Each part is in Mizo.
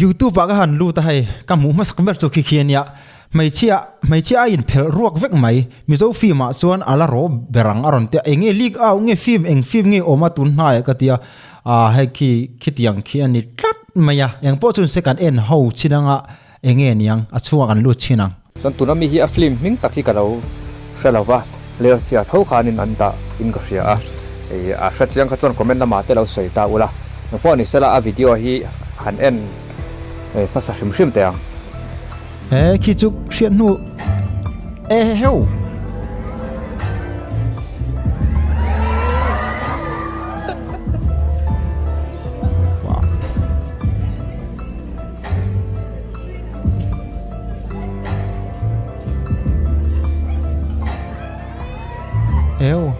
Youtube ah ka han lut a hei, ka hmuh hmasak ber chu khi khi a nia. Hmeichhia, hmeichhia a inphelh ruak vek mai. Mizo film ah chuan a la raw ber ang a rawn ti a, eng nge leak out nge film, eng film nge awm a tun hnaiah ka ti a, ah hei khi khitiang khi a ni tlat mai a. Eng pawh chu se kan en ho chin anga eng nge niang a chhungah kan lut chin ang. Chuan tuna mi hi a film hming tak hi ka lo hre lo va, Lersia tho khanin an dah in ka hria a, ih a hre chiang kha chuan comment lamah te lo sawi ta ula, nang pawh ni sela a video hi han en hmasa hrim hrim teh ang. He khi chu hriat hnu e heu. Eu.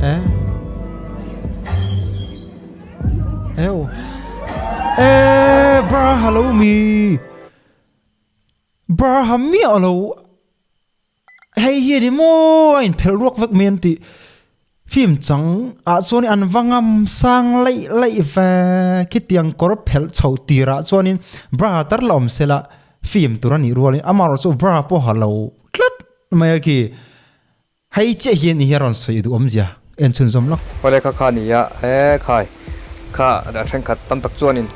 E. Eu. E bra hello mi. Bra ha mi alo. Hei hi ni mo a in phel ruak vek mi an ti. Film chang ah chuan an va ngam sang laih laih ve khitiang kawr phelh chhoh tirah chuanin bra tar la awm sela film tur a nih rualin amaherawh chu bra pawh ha lo tlat mai a khi hei chiah hian i hi a rawn sawi duh awmzia en chhunzawm lawk. Awle kha kha nia e khai kha a thenkhat tam tak chuanin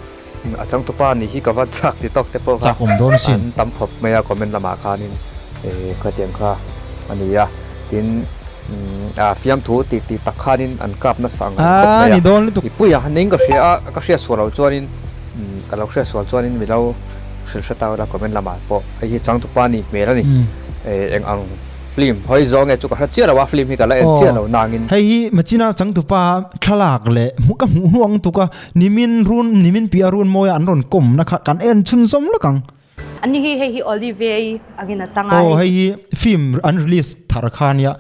a changtupa nih hi ka va chak ti tawk te pawh kha Chak awm dawn sin. an tam khawp mai a comment lamah khanin khatiang kha a ni a tin a fiamthu tih tih tak khanin an kap nasa ang reng khawp Aa mai a ni dawn lutuk. I puia ning ka hria a ka hriat sual loh chuanin ka lo hriat sual chuanin mi lo hrilh hre ta ula comment lamah pawh hei hi changtupa nih hmel a ni eng ang Film hawi zawng nge chu ka hre chiah lo a, film hi ka la en chiah lo nangin. Hei hi Machina changtupa thlalak leh hmuh ka hmuh hnuang tuk a, nimin run nimin piah run mawia an rawn kawm na kha kan en chhunzawm lawk ang. Ani hi hei hi Olivier-i angin a chang a. Aw hei hi film an release thar kha ania.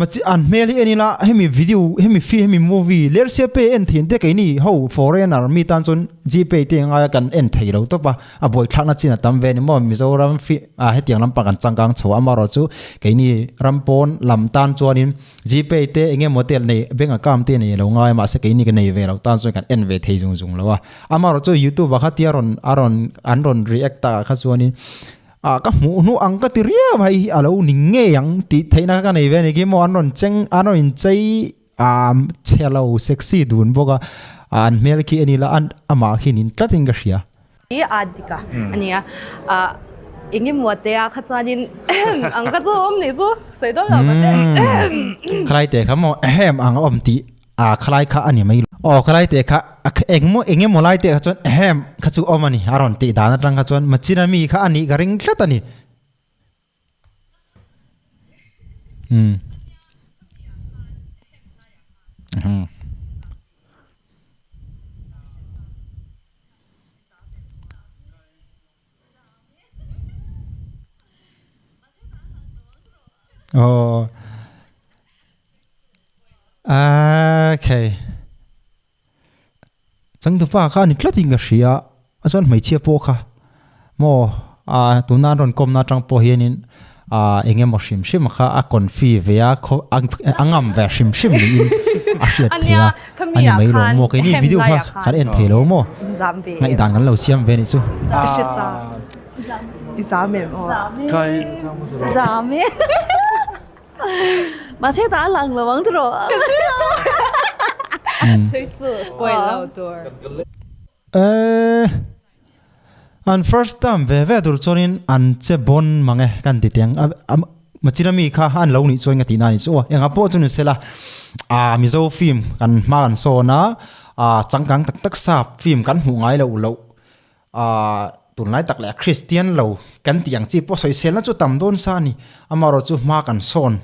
Machi an hmel hi en ila hemi video hemi film hemi movie lersia pe en thein te keini ho foreigner mi tan chuan Gpay te ngaia kan en thei lo tawp a. A buaithlakna chin a tam ve a ni maw? Mizoram fi ah hetiang lampang kan changkang chho a, amaherawh chu keini ram pawn lam tan chuanin Gpay te eng emaw te nei bank account te nei lo ngai a, mahse keini ka nei ve lo tan chuan kan en ve thei zung zung lo a. Amaherawh chu youtube ah kha tia rawn a rawn an rawn react takah kha chuanin ah ka hmuh hnuh ang ka ti riau a, hei hi a lo ni ngei ang tih theihna kha ka nei ve a ni khi maw an rawn cheng an rawn inchei ah chhe lo sexy dun bawk a, an hmel khi en ila amah khi nin tlatin ka hria. Hi a dik a ania ah engemaw te ah kha chuanin ang kha chu awm nih chu sawi dawn lo mahse Khalai te kha maw ehem ang a awm tih ah khalai kha a ni mai lo. Aw khalai te kha engmaw engemaw lai te kha chuan ehem kha chu awm a ni a rawn tih dan atang kha chuan Machina mi kha a nih ka ring tlat a ni. Umm. Aw. Okay. Changtupa kha a ni tlatin ka hria a chuan hmeichhia pawh kha maw ah tuna an rawn kawmna atang pawh hianin ah eng emaw hrim hrim kha a confi ve a khaw a ngam ve hrim hrim niin a hriat theih a a ni mai lo maw keini video kha kan en thei lo maw ngaihdan kan lo siam ve anih chu. Mahse tah a lang lo ang tiraw. Eh an first term ve ve tur chuanin an che bawn mang e kan ti teng a machina mi kha an lo nih chuan ka tih na ni chu aw engah pawh chu ni sela ah Mizo film kan hma kan sawn a ah changkang tak tak sap film kan hmuh ngai loh loh Aaa tunlai tak leh a Kristian lo kan tih ang chi pawh sawiselna chu tam dawn sa a ni. Amaherawh chu hma kan sawn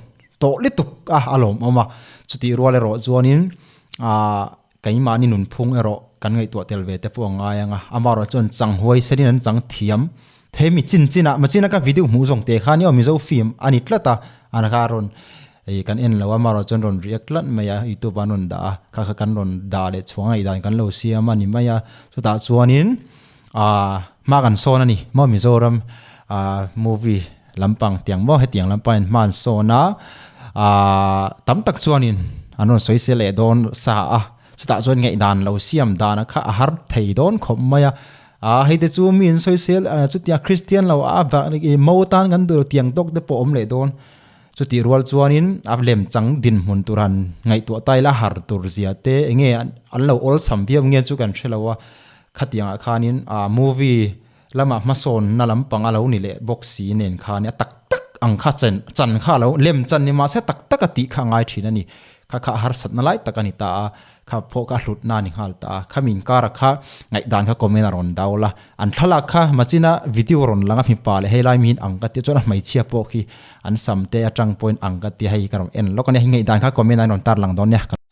tawh lutuk a, a lawmawm a. Chutih rual erawh chuanin aaa keimahni nunphung erawh kan ngaihtuah tel ve te pawh a ngai ang a. Amaherawh chuan chang huaisenin an chang thiam thei mi chin chinah machina ka video hmuh zawng te kha nia aw Mizo film a ni tlat a, an kha rawn Hei kan en lo a, amaherawh chuan rawn react tlat mai a, youtube ah an rawn dah a, kha kha kan rawn dah leh chhuang a idan kan lo siam a ni mai a, chutah chuanin aah hma kan sawn a ni maw Mizoram aah movie lampang tiang maw hetiang lampang in hma an sawn a, aah tam tak chuanin an rawn sawi sel leh dawn sa a. Chutah chuan ngaihdan lo siam dana kha a har thei dawn khawp mai a. A hei te chu mi in sawisel chutia Kristian lo a mo tan kan duh lo tiang tawk te pawh awm leh dawn. Chutih rual chuanin a lemchang dinhmun tur han ngaihtuah ta ila har tur zia te enge an lo awlsam viau nge chu kan hre lo a. Khatiangah khanin a movie lamah hmasawnna lampang a lo ni leh bawk si nen khan a tak tak ang kha chen chan kha a lo lem chan ni mahse tak tak a tih kha a ngai thin a ni. Kha kha a harsatna lai tak a ni ta a, kha pawh kha a hlutna a ni nghal ta a. Khami inkara kha ngaihdan kha comment a rawn dau la, an thlalak kha machina video rawn lang a mipa leh helai miin ang ka tia chuan a hmeichhia pawh khi an sam te atang pawhin ang ka tia hei ka rawn en lawk a nia, hei ngaihdan kha comment a rawn tar lang dawn nia.